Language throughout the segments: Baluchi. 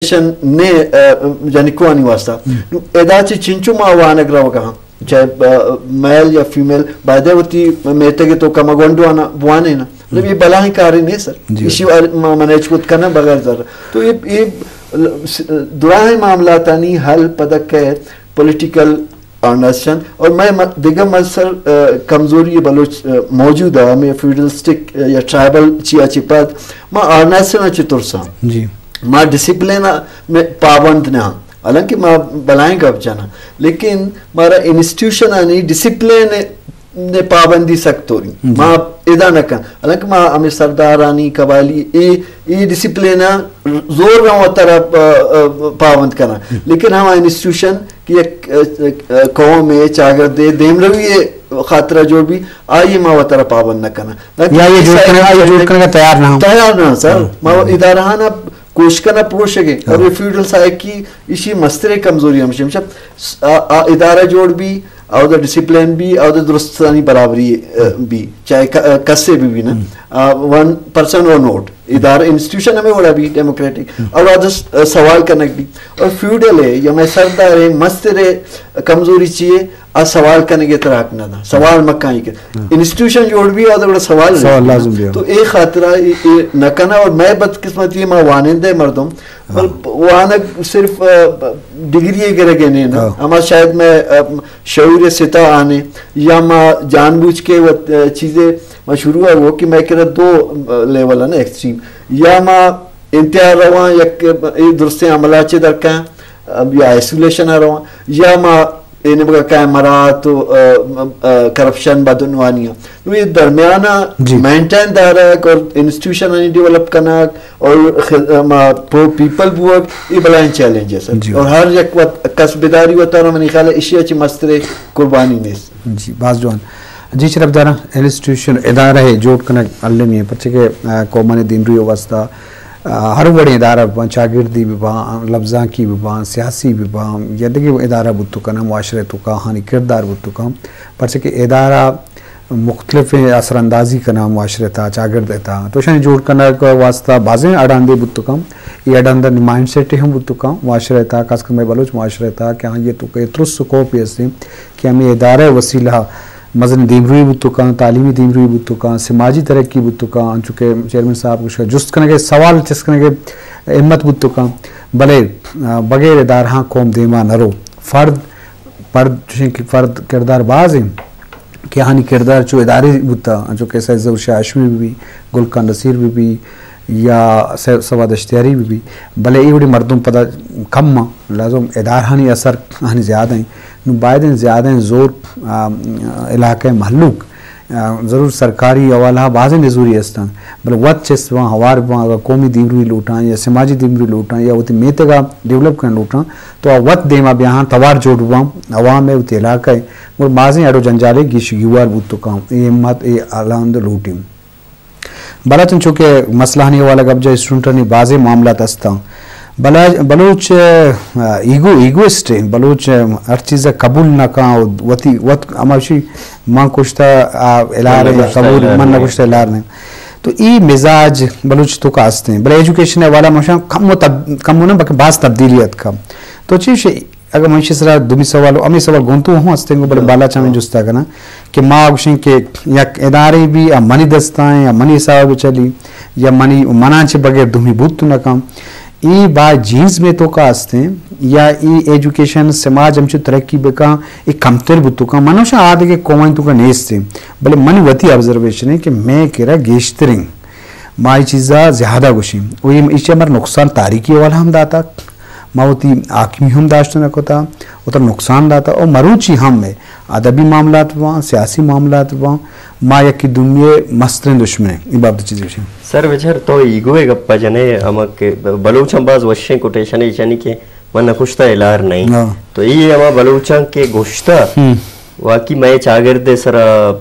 ایجوکیشن نے، آ، جنکوانی واسطہ۔ نوں ادا چہ چنچو ما وانگ روگا ہاں، چاہے، آ، میل یا فیمیل، باید وتی میتگ تو کما گونڈوانا بوانے نا۔ مطلب، یہ بلاہیں کارے نہیں سر۔ جی۔ اسی وار ما مینیج کت کرنا بغیر ضرر۔ تو یہ، یہ دراہیں معاملاتانی حل پدا کہ پولیٹیکل آرگنائزیشن اور میں م-، دگہ مزن، آ، کمزوری بلوچ، آ، موجود ہے، ہمیں فیوڈلسٹک، آ، یا ٹرائبل چیا چی پد ما آرگنائزیشن چی ترساں۔ جی۔ ما ڈسپلین میں پابند نہ ہاں، حالانکہ ما بلائیں گپ جانا، لیکن مارا انسٹیٹیوشن آنی ڈسپلین نے پابندی سک توری۔ جی۔ ما ادا نہ کن، حالانکہ ما ہمیں سردارانی قبائلی اے، اے ڈسپلین زور رہا وترا، آ، آ، پابند کرنا۔ لیکن ہما انسٹیٹیوشن کہ یک، آ، آ، قوم ہے، چاگردے، دیمروی ہے خاطرہ جوڑ بھی، آئیے ما وترا پابند نہ کرنا۔ یا یہ جوڑ کرنے، آئیے جوڑ کرنے کا تیار نہ ہو۔ تیار نہ ہو سر۔ ہاں۔ ما ادارہ نا کوشش کرنا پروشگے۔ اور یہ فیوڈل سائیکی اسی مسترے کمزوری ہمشی، ہمشی آ، آ ادارہ جوڑ بھی، او دا ڈسپلین بھی، او دا درستانی برابری، آ، بھی، چاہے ک-، آ، کسے بھی بھی نا۔ آ، ون پرسن اور نوٹ۔ ادارہ، انسٹیٹیوشن ہمیں وڑا بھی ڈیموکریٹک۔ اور آ دس-، آ، سوال کنک بھی۔ اور فیوڈل ہے، یا میں سردار ہے، مسترے کمزوری چیئے، آ سوال کنگے ترا حق نہ دا۔ سوال مکانی کہ انسٹیٹیوشن جوڑ بھی، او دا وڑا سوال سوال لازم بھی۔ تو اے خاطرہ اے، اے نہ کنا، اور میں بدقسمتی ما وانندہ مردم، بل وانگ صرف، آ، ڈگری گرگے نہیں نا۔ ہما شاید میں، آ، شعور ستا آنے، یا ما جان بوجھ کے وہ، آ، چیزیں ما شروع ہے وہ کہ میں کرا دو، آ، لیول ہے نا، ایکسٹریم۔ یا ما انتہا رواں، یک، آ، اے درستیں عملہ چے درکاں، آ، یا آئسولیشن رواں، یا ما اے نیمگا کائے مرات و، آ، آ، کرپشن بدعنوانی۔ نوں اے درمیانا مینٹین دارگ اور انسٹیٹیوشن آنی ڈیولپ کنگ اور خ-، ما پرو پیپل بوگ، اے بلائیں چیلنج ہے سر۔ جی۔ اور ہر یک وت کس بداری وتارا منی خیال ہے اشیا چی مسترے قربانی نیست۔ جی، باز جوان۔ جی، شرف دارا انسٹیٹیوشن ادارہ ہے جوڑ کنگ المی ہے، پرچہ کہ، آ، قومانی دیمروی واسطہ، آ، ہر وڑیں ادارہ بباں، چاگردی بباں، لبزانکی بباں، سیاسی بباں، یا دگہ ادارہ بوت کناں، معاشرہ توکا آہانی کردار بوت کناں، پرچہ کہ ادارہ مختلف اثر اندازی کناں معاشرہ تا، چاگرد تا، تو اشانی جوڑ کنگ واسطہ بازیں اڑاندے بوت کناں، یہ اڑاندہ مائنڈ سیٹ ہم بوت کناں معاشرہ تا، خاص کر میں بلوچ معاشرہ تا کہ ہاں یہ تو کہ ترس و خوف یہ استیں کہ ہمیں ادارہ وسیلہ مزن دیمروی بوت کنت، تعلیمی دیمروی بوت کنت، سماجی ترقی بوت کنت، انچو کہ چیئرمین صاحب گوشت، جست کنگ ءِ سوال چست کنگ ءِ ہمت بوت کنت، بلے، آ، بغیر ادارہاں قوم دیما نہ رو۔ فرد، فرد، چوشیں کہ فرد کردار باز انت کہ آہانی کردار چو ادارے بوتا، انچو کہ سید ظہور شاہ ہاشمی بہ بی، گل خان نصیر بہ بی، یا س-، سواد اشتیاری بہ بی، بلے اے وڑیں مردم پدا کم آں، لازم ادارہانی اثر آہانی زیادہ ایں۔ نوں باید ایں زیادہ ایں زور، آ، علاقہ مہلوک، آ، ضرور سرکاری حوالہ بازیں نزوری استاں، بلے وت چست باں، ہوار باں، اگاں قومی دیمروی لوٹاں یا سماجی دیمروی لوٹاں یا وتی میتگا ڈیولپ کرن لوٹاں، تو آ وت دیما بیاہاں، توار جوڑ باں، عوام ءِ وتی علاقہ ءِ، گڑا بازیں اڑ و جنجالے گیش گیوار بوت کنت۔ اے ہمت، اے الہند لوٹیں۔ بلوچاں چونکہ مسئلہانی حوالہ گپ جا، اسٹوڈنٹانی بازیں معاملات ہستاں۔ بلا-، بلوچ، آ، ایگو، ایگوئسٹ ایں۔ بلوچ، آ، ہر چیز ءَ قبول نہ کن، وتی، وت ہماشی من کشتہ، آ، الار من نہ ایں، کشتہ قبول، الار من نہ نہ ایں۔ کشتہ الار نہ ایں۔ تو ای مزاج بلوچ توکا ہستیں۔ بلے ایجوکیشن ءِ حوالہ مشان کم و تب-، کم و نہ بلکہ باز تبدیلی اتکا۔ تو چیش اگاں من ایشی سرا دومی سوال، ہمے سوال گوں تو ہوں ہستیں گو، بلے ہاں، بالاچ ہمے ہاں۔ جستا کناں کہ ما گوشیں کہ یک ادارے بی یا منی دستا ایں یا منی حساب بچلی یا منی، مناں چہ بغیر دومی بوت نہ کن۔ اے باید جینز میں توکا ہستیں یا اے ایجوکیشن سماج ہمچو ترقی بکن، اے کمتر بوت کن۔ من گوشاں آ دگہ قومانی توکا نیستیں، بلے منی وتی آبزرویشن ایں کہ میں کرا گیشتریں۔ ما اے چیزا زیادہ گوشیں۔ و اے، ایشی ہمارا نقصان تاریخی حوالہ ہم داتا۔ ما وتی حاکمی ہم داشت نہ کتا، وتا نقصان داتا، او مروچی ہم ہے۔ ادبی معاملات باں، سیاسی معاملات باں، ما یکی دومی مستریں دشمن ہیں۔ اے بابت چیزی گوشیں۔ سر بچار تو ایگو ءِ گپا جنے، ہما کہ بلوچاں باز وشیں کوٹیشن ایشانی کہ من نہ کشتہ الار نہیں۔ ہاں۔ تو اے ہما بلوچاں کہ گوشتہ، ہم۔ واقعی مئے چاگرد ءِ سرا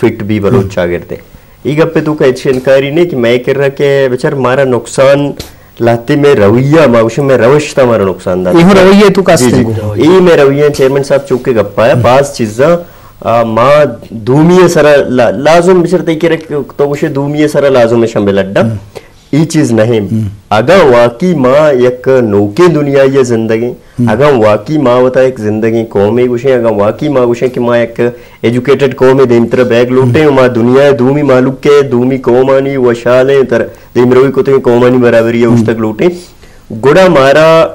فٹ بی بلوچ ہم۔ چاگرد ءِ۔ اے گپ ءِ توکا ہچ انکاری نہیں کہ مئے کرا کہ بچار مارا نقصان لہتے مئے رویہ، ما گوشیں مئے روش تا مارا نقصان داتا۔ اے ہم رویہ ءِ توکا جی، ہستیں جی۔ گو۔ اے مئے رویہ چیئرمین صاحب چوکہ گپا یا ہم۔ باز چیزاں، آ، ما دومی ءِ سرا لا-، لازم بچار تئی کرا کہ تو گوشے دومی ءِ سرا لازم ہے شمبے لڈا۔ ہم۔ ای چیز نہ ایں۔ اگاں واقعی ما یک نوکیں دنیائی ءَ زندگیں، اگاں واقعی ما وتا یک زندگیں قومے گوشیں، اگاں واقعی ما گوشیں کہ ما یک ایجوکیٹڈ قومے دیمتر بیگ لوٹیں، ما دنیا ءِ دومی مالوک ءِ، دومی قومانی وشھالیں تر دیمروی کتگیں قومانی برابری ءَ اوشتگ لوٹیں، گڑا مارا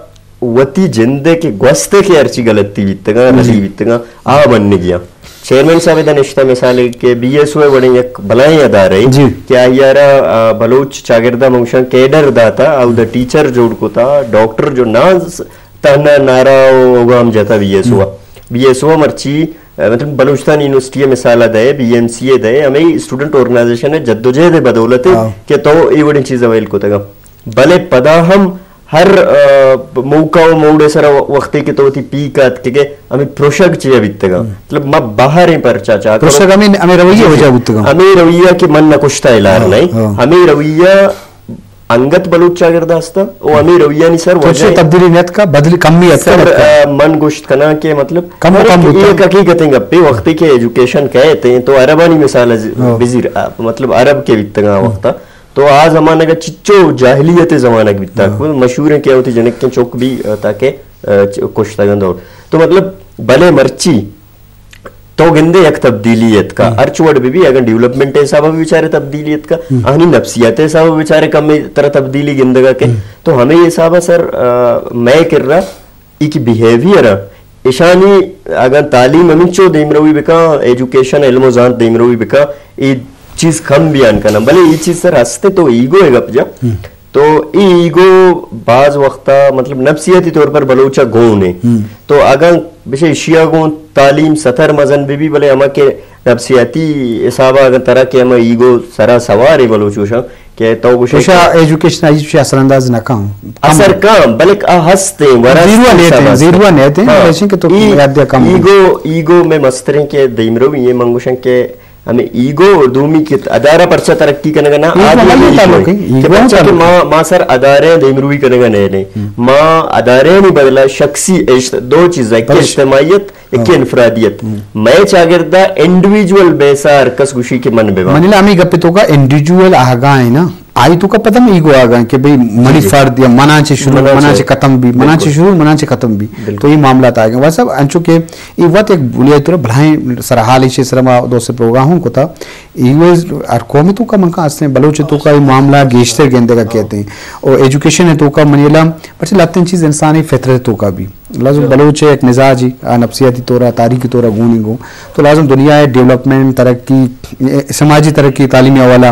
وتی جند ءِ کہ گوست ءِ کہ ہرچی غلطی بیتگاں، ردی بیتگاں، آ منگیاں۔ چیئرمین صاحب ادا نشتہ، مثال کہ بی ایس او ءِ وڑیں یک بلائیں ادارہ کہ آئی ءَ را، آ، بلوچ چاگرد ءَ من گوشاں کیڈر داتا، اودا ٹیچر جوڑ کتا، ڈاکٹر جو نہ ز-، تہنا نعرہ و اوگام جتا بی ایس او ءَ۔ بی ایس او ءَ مرچی، آ، مطلب بلوچستان یونیورسٹی ءِ مثال ءَ دئے، بی ایم سی ءَ دئے، ہمے اسٹوڈنٹ آرگنائزیشن ءِ جدوجہد ءِ بدولت ءَ کہ تو اے وڑیں چیز اویل کتگاں۔ بلے پدا ہم ہر، آ، موقع و موڑ ءِ سرا وقتے کہ تو وتی پیک آتکگے، ہمے پروشگ چیا بیتگاں؟ مطلب، ما بہریں پرچا چا کرو۔ پروشگ ہمے، ہمے رویہ وجہ بوتگاں۔ ہمے رویہ کہ من نہ کشتا الار نہیں۔ ہمے رویہ انگت بلوچ چاگرد ہستا، او ہمے رویہ نی سر تو وجہ چے تبدیلی نیت کا، بدلی کمی ات کا، سر، نیت کا؟ آ، من گوشت کناں کہ مطلب، کم و ہر کم ایک، بوتا۔ ایک حقیقتیں گپے، وقتے کہ ایجوکیشن کہتے ہیں تو عربانی مثال ز-، بزیر، آ، مطلب عرب کے بیتگاں وقتا۔ تو آ زمانگ ءَ چچو جاہلیت ءِ زمانگ بیتا۔ ہاں۔ مشہور ہیں کہ وتی جنکیں چک بھی، آ، تاکہ، آ، چ-، کشتگاں دور۔ تو مطلب، بلے مرچی تو گندے یک تبدیلی اتکا۔ ہرچ وڑ بہ بی، اگاں ڈیولپمنٹ ءِ حساب ءَ بچارے تبدیلی اتکا، آہانی نفسیات ءِ حساب ءَ بچارے کمے ترا تبدیلی گندگا کہ۔ تو ہمے حساب ءَ سر، آ، مئے کرا ای کہ بیہیویئر ءَ، ایشانی اگاں تعلیم ہمینچو دیمروی بکاں، ایجوکیشن، علم و زانت دیمروی بکاں، اے چیز کم بیان کناں۔ بلے اے چیز سر ہستے تو ایگو ءِ گپ جا۔ تو اے ایگو بعض وقتا مطلب نفسیاتی طور پر بلوچ ءَ گون ایں۔ تو اگاں بچے ایشی ءَ گوں تعلیم ستر مزن بہ بی، بلے ہما کہ نفسیاتی حساب ءَ اگاں ترا کہ ہما ایگو سرا سوار ایں بلوچ گوشاں، کہ تو گوشے تو شا کہ ایجوکیشن آئی شا اثر انداز نہ کم۔ اثر کم، بلکہ آ ہستیں، ورا زیرو ہستیں، نیتیں، سب ہستیں۔ زیرو نیتیں، ہاں۔ لیکن کہ تو ای-، یاد دیا کم۔ ایگو، ایگو میں مستریں کہ دیمروی یہ من گوشاں کہ ہمیں ایگو اور دومی کہ ادارہ پرچہ ترقی کنگا نہ، ایگو آ دومی ہمیں ایگو تعلق ہے، ہے۔ کہ ایگو پرچہ کہ تعلق ہے۔ ما، ما سر ادارے دیمروی کنگا نہ لیں۔ ما ادارے نہیں بدلا شخصی اجت-، دو چیز ہے، کہ اجتماعیت، ایک انفرادیت۔ میں چاگردا انڈیویجول بیسا ہر کس گوشی کہ من ببا۔ منی لا ہمیں گپے تو کا انڈیویجول آگا ہے نا۔ آئی تو کا پتہ میں ایگو آگا کہ بھئی منی فرد یا منا چے شروع، منا چے ختم بھی، منا چے شروع، منا چے ختم بھی۔ تو یہ معاملات آگا۔ واسا انچو کہ یہ وقت ایک بولیے تو بلائیں سرحال ایشی سرما دو سے پروگرام ہوں کتا۔ ایگو ہر قوم تو کا من کا ہستیں، بلوچ تو کا یہ معاملہ گیشتر گندے کا کہتے ہیں۔ اور ایجوکیشن ہے تو کا منی لا، پرچہ لاتیں چیز انسانی فطرت تو کا بھی۔ لازم بلوچ ءِ یک مزاج ہی، آ نفسیاتی طور ءَ، تاریخی طور ءَ گونی گو۔ تو لازم دنیا ءِ ڈیولپمنٹ، ترقی، سماجی ترقی، تعلیمی حوالہ،